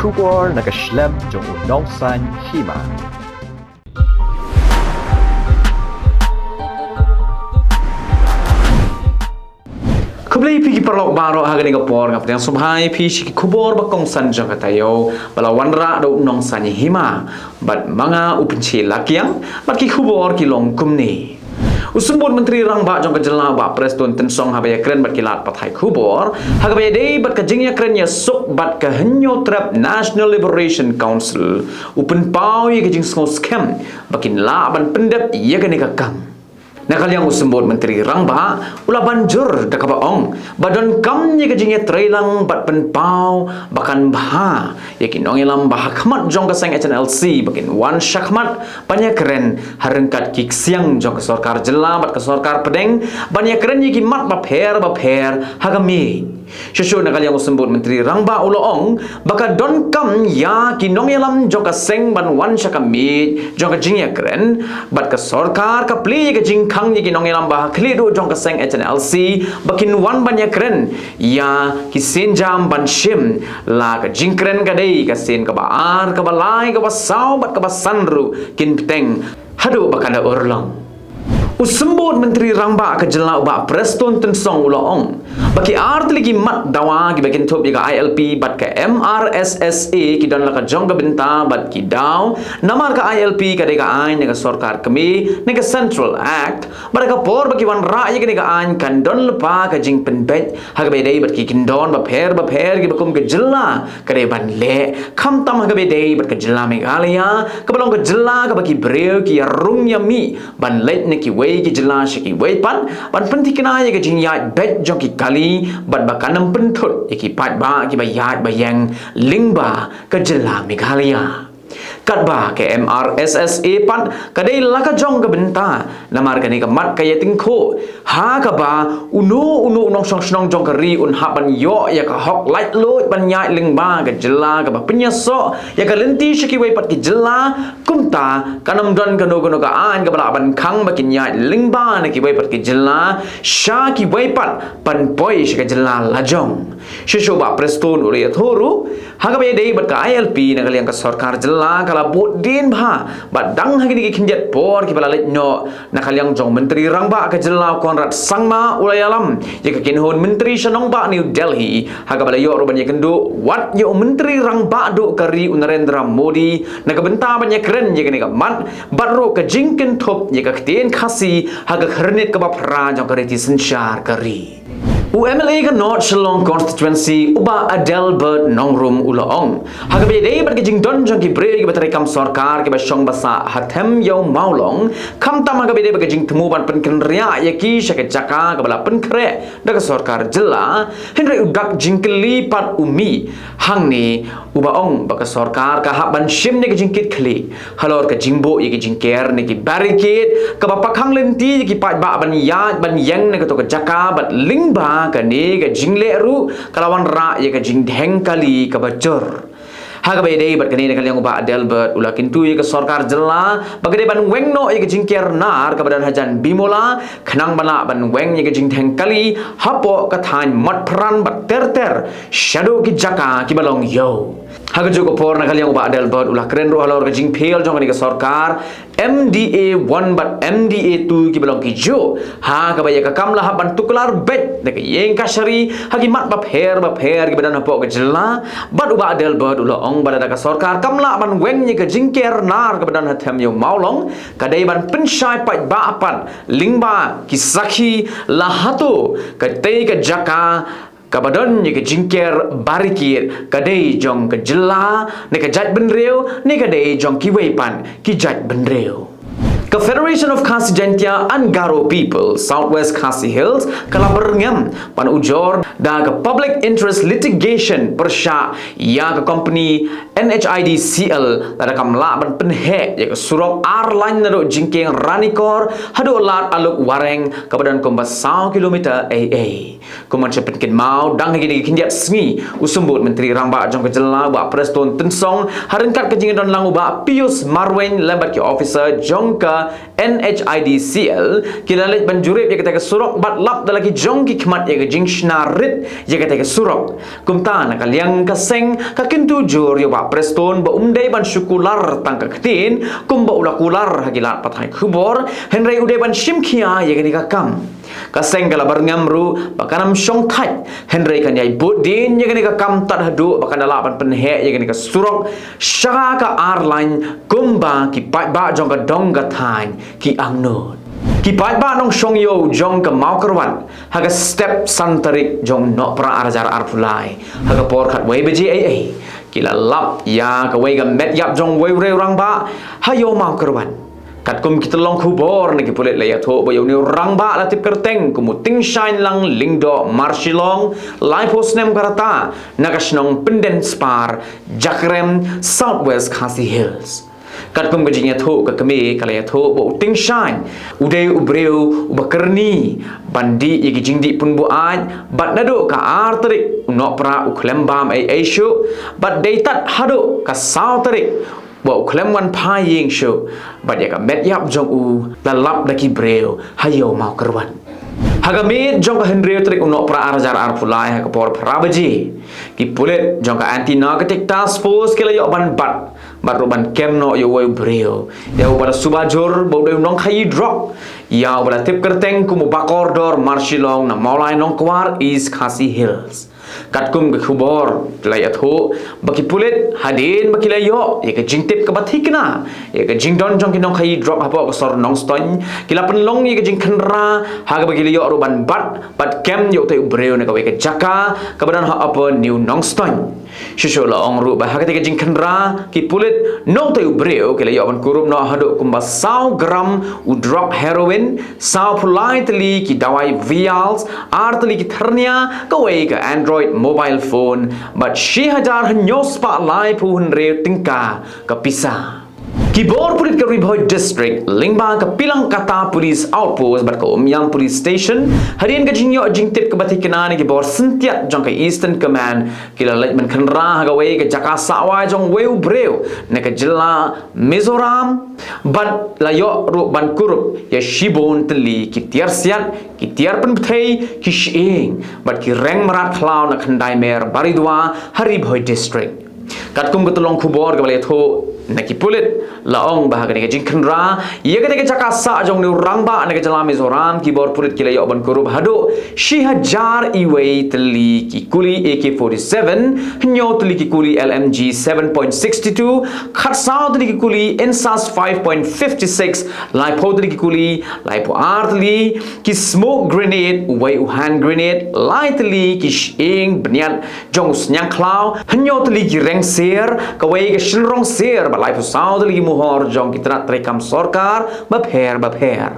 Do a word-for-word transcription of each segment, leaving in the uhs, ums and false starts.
Khubor na ka shlem jong u Nongsaiñ Hima. Khublei phi ki paralok baroh ha kane ka por, nga pdiang sngewbha ïa phi sha ki khubor ba kongsan jong ka taïew ba la wanrah da u Nongsaiñ Hima bad ma nga u Pynche Lakiang, bad ki khubor ki long kumne. U Symbud Myntri Rangbah jong ka jylla u Bah Prestone Tynsong haba ïakren bad ki lad pathai khubor ha kaba ïadei bad ka jingïakren ïasuk bad ka Hynñiewtrep National Liberation Council, u pynpaw ïa ka jingsngew skhem ba kin lah ban pyndep ïa kane ka kam. Na ka liang u Symbud Myntri Rangbah u la ban jur da kaba ong ba donkam ïa ka jingïatreilang bad pynpaw ba kan bha ïa ki nongïalam ba ha khmat jong ka seng H N L C ba kin wan shakhmat ban ïakren ha ryngkat ki ksiang jong ka sorkar jylla bad ka sorkar pdeng, ban ïakren ïa ki mat bapher bapher ha ka miej. Shuh shuh na ka liang u Symbud Myntri Rangbah u la ong ba ka donkam ïa ki nongïalam jong ka seng ban wan sha ka miej jong ka jingïakren, bad ka sorkar ka plie ïa ka jingkhang ïa ki nongïalam ba ha khlieh duh jong ka seng H N L C ba kin wan ban ïakren ïa ki sienjam ban shim la ka jingkren ka dei ka sien kaba ar, kaba lai, kaba saw bad kaba san ruh kin bteng haduh ba kan da urlong. U Symbud Myntri Rangbah ka jylla u Bah Prestone Tynsong u la ong ba ki artylli ki mat dawa kiba kynthup ïa ka I L P bad ka M R S S A ki don la ka jong ka bynta bad ki daw, namar ka I L P ka dei ka aiñ na ka sorkar kmie, na ka Central Act, bad ha ka por ba ki wanrah ïa kane ka aiñ kan don lypa ka jingpynbeit ha kaba ïadei bad ki kyndon bapher bapher kiba kum ka jylla ka dei ban leh, khamtam ha kaba ïadei bad ka jylla Meghalaya kaba long ka jylla kaba ki briew ki ïarung ïamih ban leit na kiwei ki jylla sha kiwei pat, ban pynthikna ïa ka jingïaid beit jong ki kali bad ba kan ym pynthut ïa ki paidbah kiba ïaid ba ïeng lyngba ka jylla Meghalaya. Katba ka M R S S A pat ka dei la ka jong ka bynta, namar kane ka mat ka ïatyngkhuh ha kaba uno uno u nongshong shnong jong ka ri un hap ban ïoh ïa ka hok laitluid ban ïaid lyngba ka jylla kaba pynïasoh ïa ka lynti sha kiwei pat ki jylla. Kumta kan ym don kano kano ka aiñ kaba lah ban khang ba kin ïaid lyngba na kiwei pat ki jylla sha kiwei pat ban poi sha ka jylla lajong. Shuh shuh Bah Prestone u la ïathuh ruh ha kaba ïadei bad ka I L P, na ka liang ka sorkar jylla ka la bud dien bha bad dang ha kine ki khyndiat por kiba la leit noh, na ka liang jong Myntri Rangbah ka jylla u Conrad Sangma u la ïalam ïa ka kynhun myntri sha nongbah New Delhi ha kaba la ïoh ruh ban ïakynduh wat ïa u Myntri Rangbah duh ka ri u Narendra Modi na ka bynta ban ïakren ïa kane ka mat bad ruh ka jingkynthup ïa ka ktien Khasi ha ka khyrnit kaba phra jong ka riti synshar ka ri. U M L A ka North Shillong Constituency u Bah Adelbert Nongrum u la ong ha kaba ïadei bad ka jingdon jong ki briew kiba trei kam sorkar kiba shong ba sah ha Them Ïew Mawlong, khamtam ha kaba ïadei bad ka jingthmu ban pynkynriah ïa ki sha ka jaka kaba la pynkhreh da ka sorkar jylla, hynrei u dak jingkylli pat u mih hangne, uba ong ba ka sorkar ka hap ban shim ïa ka jingkitkhlieh halor ka jingbuh ïa ka jingker ne ki barricade kaba pakhang lynti ïa ki paidbah ban ïaid ban ïeng na kato ka jaka bad lyngba kane ka jingleh ruh ka la wanrah ïa ka jingdheng kali kaba jur. Ha kaba ïadei bad kane, na ka liang u Bah Adelbert u la kyntu ïa ka sorkar jylla ba ka dei ban weng noh ïa ka jingker nar kaba don hajan Bimula khnang ba lah ban weng ïa ka jingdheng kali hapoh ka thaiñ Motphran bad ter ter shaduh ki jaka kiba long ïew. Ha kajuh ka por, na ka liang u Bah Adelbert u la kren ruh halor ka jingphial jong kane ka sorkar M D A one bad M D A two kiba long kijuh, ha kaba ïa ka kam la hap ban tuklar beit da ka ïing kashari ha ki mat bapher bapher kiba don hapoh ka jylla. Bad u Bah Adelbert u la ong ba lada ka sorkar kam lah ban weng ïa ka jingker nar kaba don ha Them Ïew Mawlong, ka dei ban pynshai paidbah pat lyngba ki sakhi la hato katei ka jaka kaba don ïa ka jingker barricade ka dei jong ka jylla ne ka jaitbynriew ne ka dei jong kiwei pat ki jaitbynriew. Ka Federation of Khasi Jaintia and Garo People South West Khasi Hills ka la byrngem ban ujor da ka Public Interest Litigation pyrshah ïa ka company N H I D C L lada kam lah ban pynheh ïa ka surok ar lane naduh jingkieng Ranikor haduh Lad Alukwareng kaba don kumba saw kilometer ei ei. Kum ban sa pynkynmaw, dang ha kine ki khyndiat sngi, u Symbud Myntri Rangbah jong ka jylla u Bah Prestone Tynsong ha ryngkat ka jingdon lang u Bah Pius Marwein lem bad ki officer jong ka N H I D C L ki la leit ban jurip ïa kata ka surok bad lap da la ki jong ki khmat ïa ka jingshna rit ïa kata ka surok. Kumta na ka liang ka seng ka kyntu jur ïa u Bah Prestone ba um dei ban shu kular tang ka ktien kumba u la kular ha ki lad pathai khubor, hynrei u dei ban shim khia ïa kane ka kam. Ka seng ka la byrngem ruh ba kan ym shong thait, hynrei kan ïai bud dien ïa kane ka kam tad haduh ba kan da lah ban pynheh ïa kane ka surok sha ka ar lain kumba ki paidbah jong ka dong ka thaiñ ki angnud. Ki paidbah nongshong ïew jong ka Mawkyrwat ha ka step san tarik jong Nohprah ar hajar arphew lai ha ka por khatwei baje eiei ki la lap ïa kawei ka met ïap jong uwei u riew rangbah ha ïew Mawkyrwat. Katkum ki tyllong khubor na ki pulit la ïathuh ba ïa une u rangbah la tip kyrteng kum u Tyngshaiñlang Lyngdoh Marshillong, laiphew snem ka rta, na ka shnong Pyndenspar, Jakrem, South West Khasi Hills. Katkum ka jingïathuh ka kmie ka la ïathuh ba u Tyngshaiñ u dei u briew uba kyrni ban dih ïa ki jingdih pun buaid bad naduh ka ar tarik u Nohprah u khlem bam eiei shuh bad dei tad haduh ka saw tarik ba u khlem wan phai ïing shuh bad ïa ka met ïap jong u la lap da ki briew ha ïew Mawkyrwat. Ha ka miet jong ka hynriew tarik u Nohprah ar hajar arphew lai ha ka por phra baje, ki pulit jong ka Anti Narcotic Task Force ki la ïoh ban bat bad ruh ban kem noh ïa uwei u briew, ïa uba la suba jur ba u dei u nongkhaïi drok, ïa uba la tip kyrteng kum u Bakordor Marshillong na Mawlai Nongkwar, East Khasi Hills. Katkum ka khubor la ïathuh ba ki pulit hadien ba ki la ïoh ïa ka jingtip kaba thikna ïa ka jingdon jong ki nongkhaïi drok hapoh ka sor Nongstoiñ, ki la pynlong ïa ka jingkhynra ha kaba ki la ïoh ruh ban bat bad kem ïa utei u briew na kawei ka jaka kaba don ha Upper New Nongstoiñ. Shuh shuh la ong ruh ba ha katei ka jingkhynra ki pulit na utei u briew ki la ïoh ban kurup noh haduh kumba saw gram u drok heroin, sawphew lai tylli ki dawai vials, ar tylli ki thyrnia, kawei ka Android mobile phone bad shi hajar hynñiew spah laiphew hynriew tyngka ka pisa. Ki bor pulit ka Ri Bhoi District lyngba ka Pilangkata Police Outpost bad ka Umiam Police Station, hadien ka jingïoh jingtip kaba thikna na ki bor syntiat jong ka Eastern Command, ki la leit ban khynra ha kawei ka jaka sah wai jong uwei u briew na ka jylla Mizoram bad la ïoh ruh ban kurup ïa shibun tylli ki tiar siat, ki tiar pynbthei, ki shyieng bad ki reng mrad khlaw na Khyndai Mer Baridua ha Ri Bhoi District. Katkum ka tyllong khubor kaba la ïathuh na ki pulit, la ong ba ha kane ka jingkhynra ïa kane ka jaka sah jong une u rangbah na ka jylla Mizoram, ki bor pulit ki la ïoh ban kurup haduh shi hajar iwei tylli ki kuli A K forty-seven, hynñiew tylli ki kuli L M G seven point six two, khatsaw tylli ki kuli INSAS five point five six, laiphew tylli ki kuli, laiphew ar tylli ki smoke grenade, uwei u hand grenade, lai tylli ki shyieng bniat jong u sniang khlaw, hynñiew tylli ki reng sier, kawei ka shynrong sier bad laiphew saw tylli ki muhor jong ki tnat treikam sorkar bapher bapher.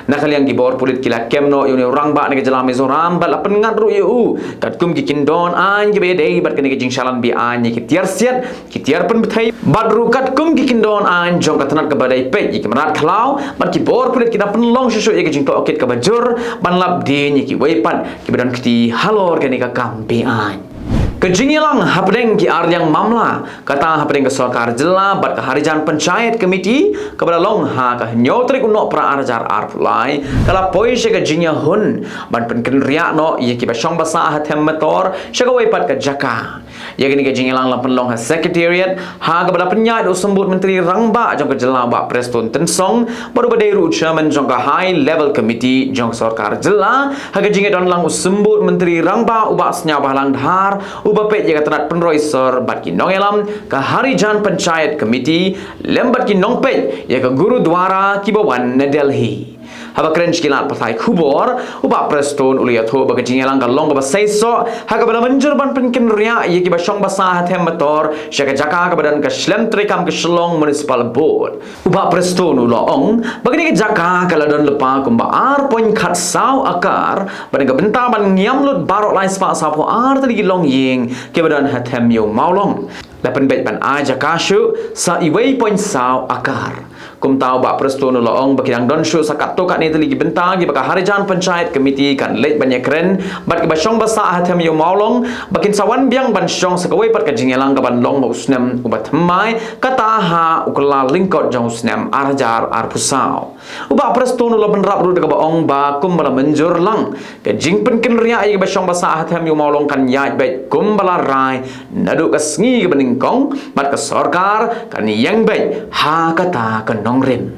Na ka liang ki bor pulit ki la kem noh ïa une u rangbah na ka jylla Mizoram bad la pynngat ruh ïa u katkum ki kyndon aiñ kiba ïadei bad kane ka jingshalan be-aiñ ïa ki tiar siat, ki tiar pynbthei bad ruh katkum ki kyndon aiñ jong ka tnat kaba dei peit ïa ki mrad khlaw bad ki bor pulit ki da pynlong shuh shuh ïa ka jingtohkit kaba jur ban lap dien ïa kiwei pat kiba don kti halor kane ka kam be-aiñ. Ka jingïalang hapdeng ki arliang mamla, kata hapdeng ka sorkar jylla bad ka Harijan Panchayat Committee, kaba la long ha ka hynñiew tarik u Nohprah ar hajar arphew lai, ka la poi sha ka jingïahun ban pynkynriah noh ïa kiba shong ba sah ha them metor sha kawei pat ka jaka. Ïa kane ka jingïalang la pynlong ha Secretariat, ha kaba la pynïaid u Symbud Myntri Rangbah jong ka jylla u Bah Prestone Tynsong bad uba dei ruh u Chairman jong ka High Level Committee jong ka sorkar jylla, ha ka jingïadon lang u Symbud Myntri Rangbah u Bah Sniawbhalang Dhar, uba peit ïa ka tnat pynroi sor bad ki nongïalam ka Harijan Panchayat Committee lem bad ki nongpeit ïa ka Gurudwara kiba wan na Delhi. Haba kren sha ki lad pathai khubor, u Bah Prestone u la ïathuh ba ka jingïalang ka long kaba seisoh ha kaba la mynjur ban pynkynriah ïa kiba shong ba sah ha them metor sha ka jaka kaba don ka shlem treikam ka Shillong Municipal Board. U Bah Prestone u la ong ba kane ka jaka ka la don lypa kumba ar point khatsaw akar bad ka bynta ban ngiam lut baroh lai spah sawphew ar tylli ki longïing kiba don ha them ïew Mawlong. la pynbeit ban ai jaka shuh sa uwei point saw akar. Kumta u Bah Prestone u la ong ba ki dang don shuh sa katto katne tylli ki bynta kiba ka Harijan Panchayat Committee kan leit ban ïakren bad kiba shong basah ha them ïew mawlong ba kin sa wan biang ban shong sa kawei pat ka jingïalang kaban long ha u snem uba thymmai, kata ha u Kyllalyngkot jong u snem ar hajar arphew saw. U Bah Prestone u la bynrap ruh da kaba ong ba kumba la mynjur lang, ka jingpynkynriah ïa kiba shong basah ha them ïew mawlong kan ïaid beit kumba la rai naduh ka sngi kaba nyngkong bad ka sorkar kan ïeng beit ha kata ka nongrim.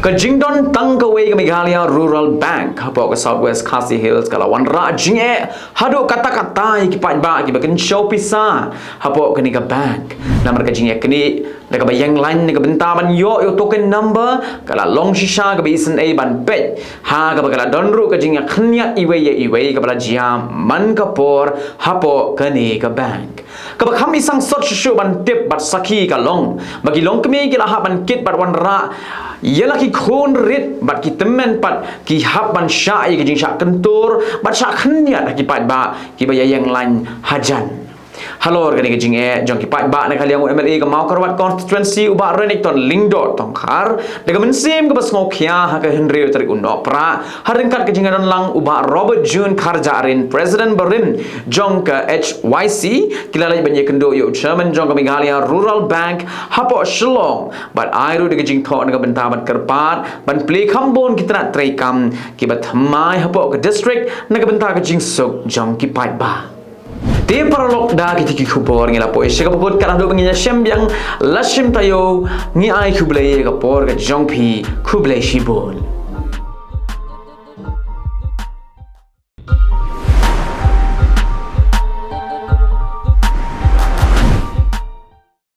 Ka jingdon tang kawei ka Meghalaya Rural Bank hapoh ka South West Khasi Hills ka la wanrah jingeh haduh katta katta ïa ki paidbah kiba kynshew pisa hapoh kane ka bank. Namar ka jingeh kane da kaba ïeng lain na ka bynta ban ïoh ïa u token number ka la long shisha kaba isynei ban peit, ha kaba ka la don ruh ka jingïakhynñiat iwei ïa iwei kaba la jia man ka por hapoh kane ka bank. Kaba kham isang sot shuh shuh ban tip bad sakhi ka long ba ki longkmie ki la hap ban kit bad wanrah ïa la ki khun rit bad ki tymmen pat ki hap ban shah ïa ki jingshah kyntur bad shah khynñiat ha ki paidbah kiba ïaïeng lain hajan. Halor kane ka jingeh jong ki paidbah na ka liang u M L A ka Mawkyrwat constituency u Bah Renikton Lyngdoh Tongkhar da ka mynsiem kaba sngewkhia ha ka hynriew tarik u Nohprah ha ryngkat ka jingdon lang u Bah Robert June Kharjahrin, President barim jong ka H Y C, ki la leit ban ïakynduh ïa u Chairman jong ka Meghalaya Rural Bank hapoh Shillong bad ai ruh da ka jingthoh na ka bynta ban kyrpad ban plie kham bun ki tnat treikam kiba thymmai hapoh ka district na ka bynta ka jingsuk jong ki paidbah. Te paralok, da kita ki khubor ngi la poi sha kaba kut. Kat haduh ba ngin ïashem biang, la shim taïew, ngi ai khublei ïa ka por ka jong phi, khublei shibun.